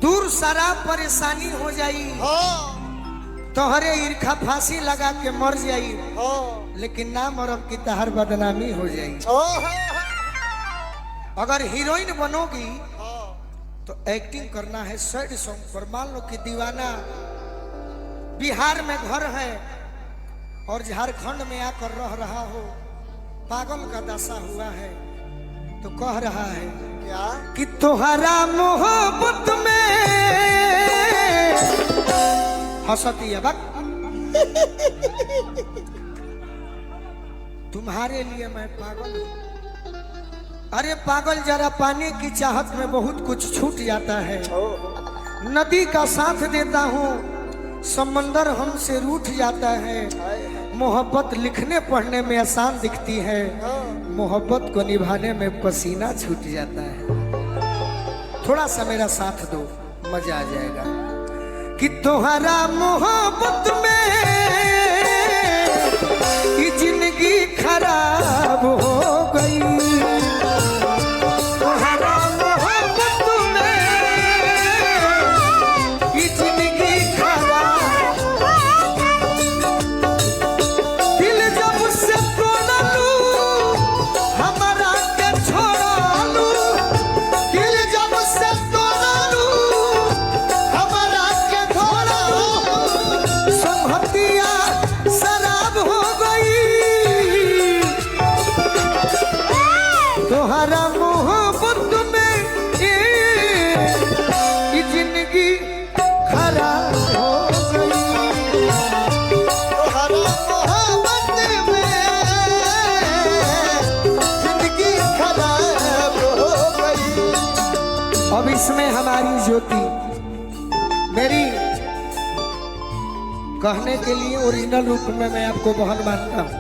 दूर सारा परेशानी हो जाई, तोहरे ईर्खा फांसी लगा के मर जाई, लेकिन ना मरब की तहर बदनामी हो जाई। अगर हीरोइन बनोगी तो एक्टिंग करना है सैड सॉन्ग पर। मान लो कि दीवाना बिहार में घर है और झारखंड में आकर रह रहा हो, पागल का दशा हुआ है, तो कह रहा है क्या कि तुहरा मोहब्बत में हंसती है बक। तुम्हारे लिए मैं पागल हूं। अरे पागल, जरा पानी की चाहत में बहुत कुछ छूट जाता है। नदी का साथ देता हूँ, समंदर हमसे रूठ जाता है। मोहब्बत लिखने पढ़ने में आसान दिखती है, मोहब्बत को निभाने में पसीना छूट जाता है। थोड़ा सा मेरा साथ दो, मजा आ जाएगा। कि तुम्हारा मोहब्बत में ये जिंदगी खराब हो गई, तुम्हारा मोहब्बत में ये जिंदगी खराब। दिल जब से तोड़लू हमारा के छोड़लू, दिल जब से तोड़लू हमारा के छोड़लू, संगतिया शराब हो गई। तोहरा मोहब्बत में ये जिंदगी खराब हो गई। तुम्हारा मोहब्बत में जिंदगी खराब हो गई। अब इसमें हमारी ज्योति, मेरी कहने के लिए ओरिजिनल रूप में मैं आपको बहन मानता हूँ,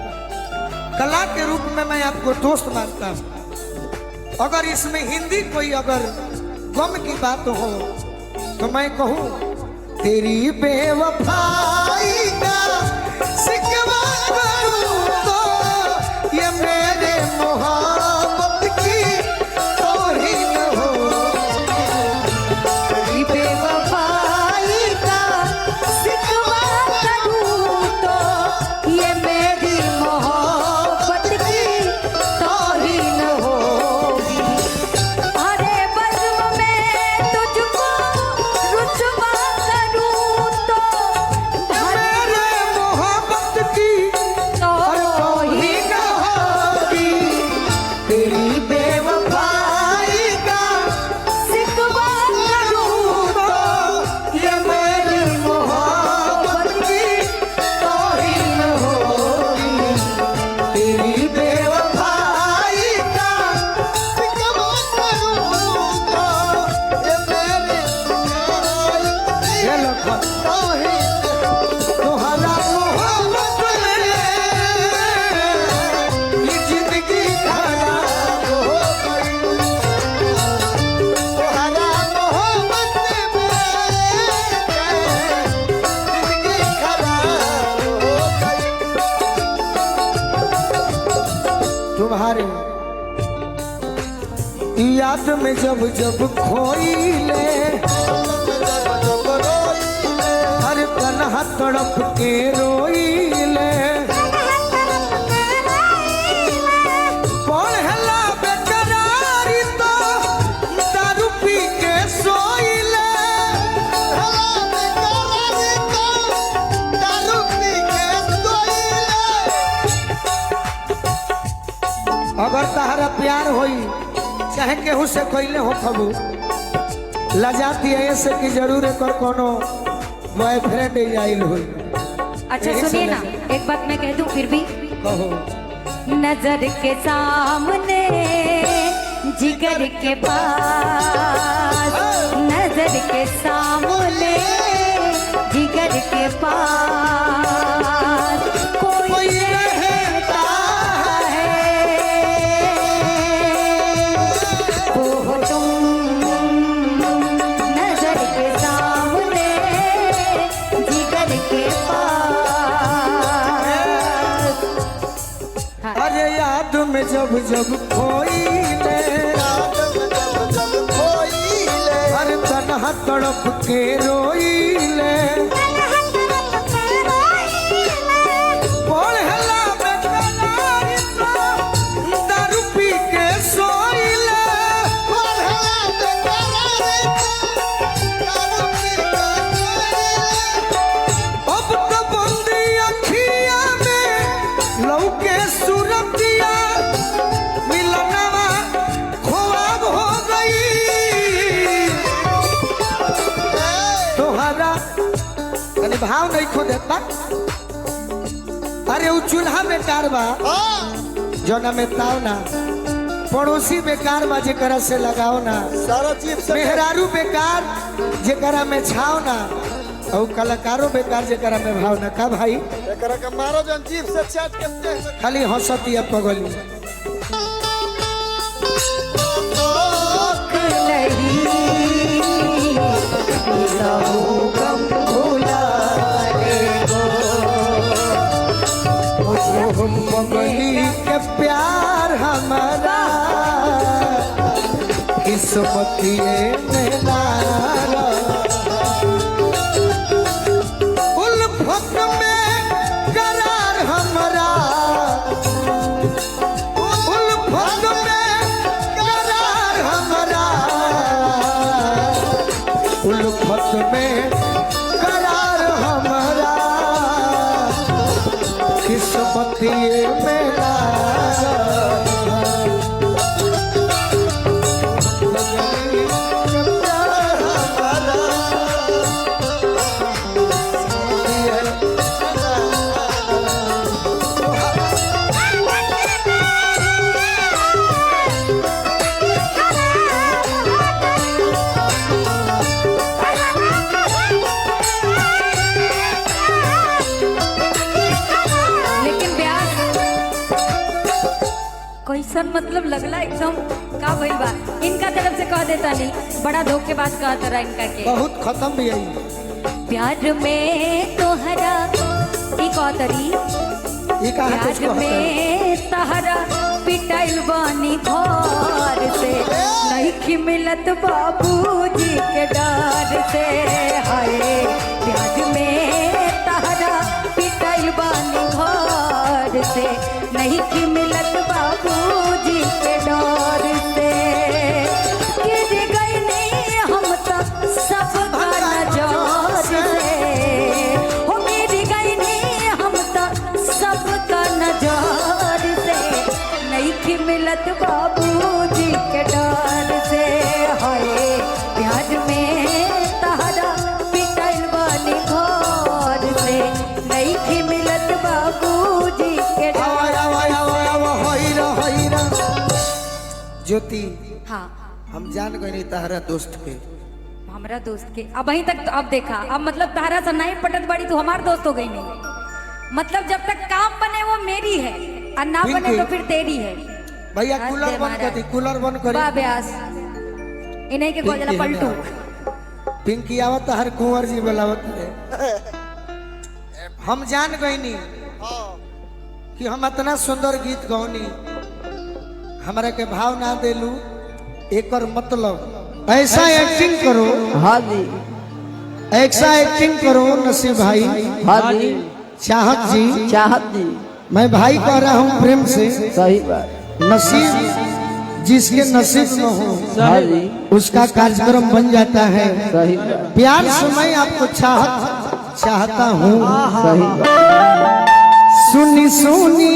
कला के रूप में मैं आपको दोस्त मानता हूँ। अगर इसमें हिंदी कोई अगर गम की बात हो तो मैं कहूँ तेरी बेवफाई का शिकवा करूँ तो ये मेरे मोहब्बत की तौहीन हो। तेरी बेवफाई का शिकवा करूं तो ये मेरी मोहब्बत की तौहीन होगी। अरे बज़्म में तुझको रुसवा करूं तो मेरे मोहब्बत की तौहीन होगी। तेरी बेवफाई का शिकवा करूं तो ये मेरी मोहब्बत की तौहीन होगी। तेरी बेवफाई का शिकवा करूं तो ये मेरी ये लखन तौहीन। तुम्हारा मोहब्बत में ये जिंदगी खराब हो गई। तुम्हारा मोहब्बत में जिंदगी खराब हो गई। तुम्हारे याद में जब जब खोई ले, जब जब रोई हर तन्हा तड़प के रोई ले, पढ़ला बेकरारी तो दारू पी के सोई ले। हला बेकरारी तो दारू पी के सोई ले। अगर तहरा प्यार होई चाहे केहू से कैले हो खबू, लजाती है ऐसे कि जरूर एकर कोनो बॉयफ्रेंड आइल होई। अच्छा यही से सुनिए ना, एक बात मैं कह दूं फिर भी। कहो। नजर के सामने जिगर के पास, नजर के सामने जिगर के पास कोई रहता है, वो हो तुम। नजर के सामने जिगर के पास। हाँ। अरे याद में जब जब खोई ले, याद में जब जब खोई ले, हर तन तन्हा तड़प के रोइले। पढ़ला बेकरारी तो दारू पी के सोइले। अब तो बंदी अखिया में लौके सूरतिया, मिलनवा ख्वाब हो गई। तोहरा तनी भाव नहीं खो देत बा। अरे उ चूल्हा बेकार बा जोना में ताव ना, पड़ोसी बेकार बा जेकरा से लगाओ ना, सारा चीज मेहरारू बेकार जेकरा में छाव ना, और कलाकारों बेकार जेकरा में भाव ना। का भाई एकरा के मारो जन जीभ से चाट के देह खाली हंसतिया पगली। पगली के प्यार हमारा किस्मतिए में नारा। उल्फत में करार हमारा, उल्फत में करार हमारा, उल्फत में करार हमारा, किस्मतिए में नारा। लेकिन ब्यास कैसन मतलब लगला एकदम का भइल बा। इनका तरफ से कह देता नहीं, बड़ा धोखेबाज कहता रहा इनका के। बहुत खत्म भी आई प्यार में तोहरा ई कहतरी, ये कहा प्यार तुझको में तहरा पिटाइल बानी घर से, नहीं मिलत बाबूजी के डर से। हाय प्यार में तहरा पिटाइल बानी घर से, नहीं मिलत बाबूजी के डर से। गिर गई नहीं हम तक सब नजर से, हो गिर गई नहीं हम तक सबका नजर से, नहीं मिलत बाबूजी के डर से। हाय प्यार में तहरा पिटल वाली घर से, नहीं मिलत बाबूजी के डर। ज्योति हाँ हम जान गए नहीं तहरा दोस्त के, हमारा दोस्त के अब वहीं तक तो अब देखा, अब मतलब तारा से नहीं पटत बड़ी तो हमार दोस्त हो गई नहीं। मतलब जब तक काम बने वो मेरी है और ना बने तो फिर तेरी है। भैया कूलर बंद कर दी, कूलर बंद कर। वाह ब्यास इन्हीं के गोजला पलटू। पिंकी आवत हर कुंवर जी बुलावत है। हम जान गए नहीं कि हम इतना सुंदर गीत गौनी, हमरा के भाव ना देलू, एकर मतलब ऐसा एक्टिंग करो। हाँ जी ऐसा एक्टिंग करो नसीब भाई। हाँ जी चाहत जी, चाहत जी, मैं भाई कह रहा हूँ प्रेम से। सही बात। नसीब जिसके नसीब में हो हाँ जी उसका कार्यक्रम बन जाता है। सही बात। प्यार से मैं आपको चाहत चाहता हूँ। सही बात। सुनी सुनी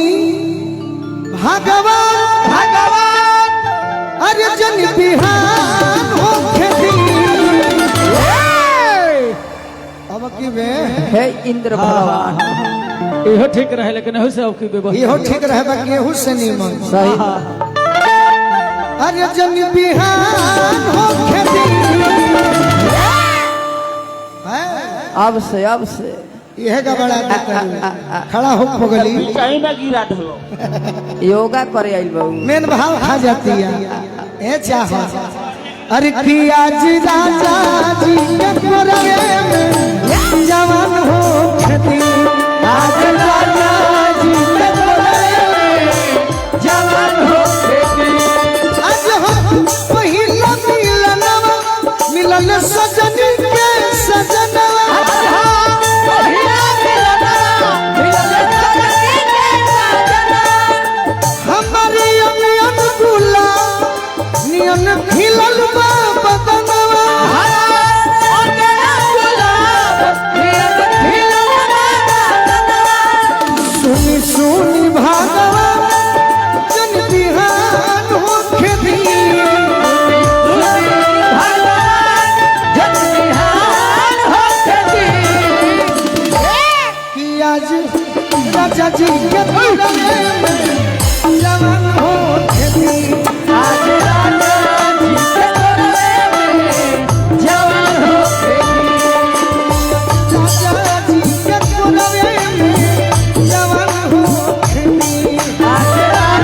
भगवान भगवान अर्जुन बिहान हो खेती। अब की बे हे इंद्र भगवान इहो ठीक रहे, लेकिन एहू से अब की बे इहो ठीक रहे बाकी एहू से निमन। सही बात। अर्जुन बिहान हो खेती। अब से अब से यह का बड़ा खड़ा हो पगली कहीं ना गिरा ढलो योगा करे आइल बाबू मेन भाव खा जाती है। ए चाह अरे की आज राजा जी के कोरवे में जवान हो खेती। आज राजा जी के कोरवे में जवान हो खेती। आज हो पहिला मिलनवा मिलल सज सजनी के सजनवा। हमारी अनियन गुलाब नियन खिलल बा बदनवा। सुनी सुनी भागवा जन बिहान होखे दी। कि आज राजा जी के दुलारे में जवान होखे दी। राजा जी के दुलारे में जवान होखे दी।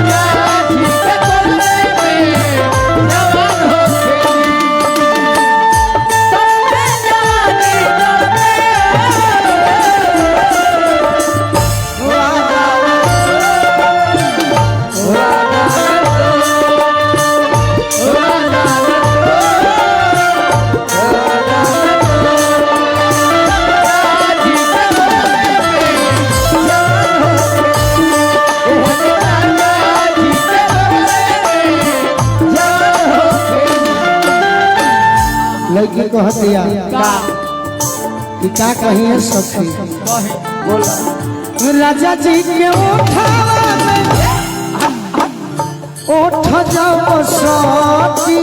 लड़की को हतिया कि का कहिए सखी। राजा जी के उठावा में उठ जाओ सखी।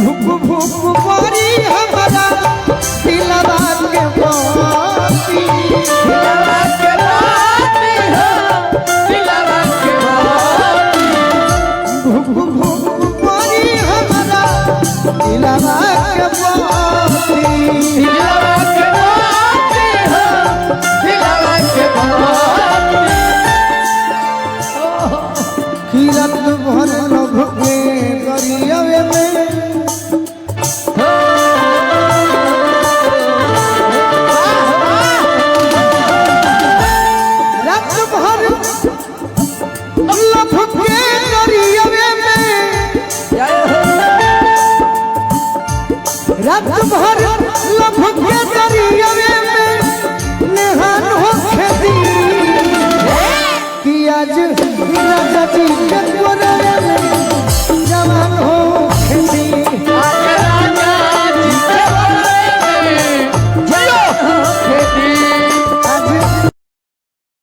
भूख भूख मारी हमारा दिलवा के बाती। भूख भूख मारी हमारा दिलवा के बाती।